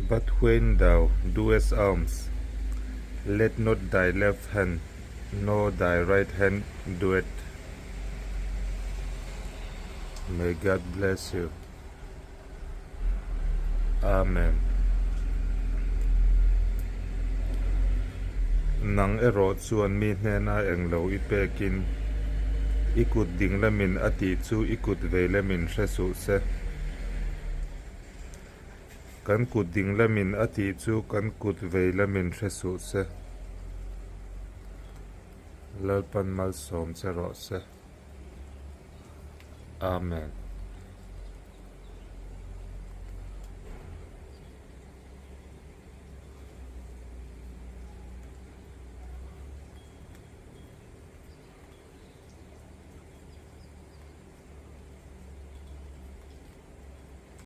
But when thou doest alms, let not thy left hand know thy right hand doeth. May God bless you. Amen. Nang erawh chuan mi hnena englo i pekin, i kut dinglamin a tih chu i kut veilamin hre suh se. Kan kut dinglamin a tih chu kan kut veilamin hre suh se. Lalpan malsawm che rawh se. Amen.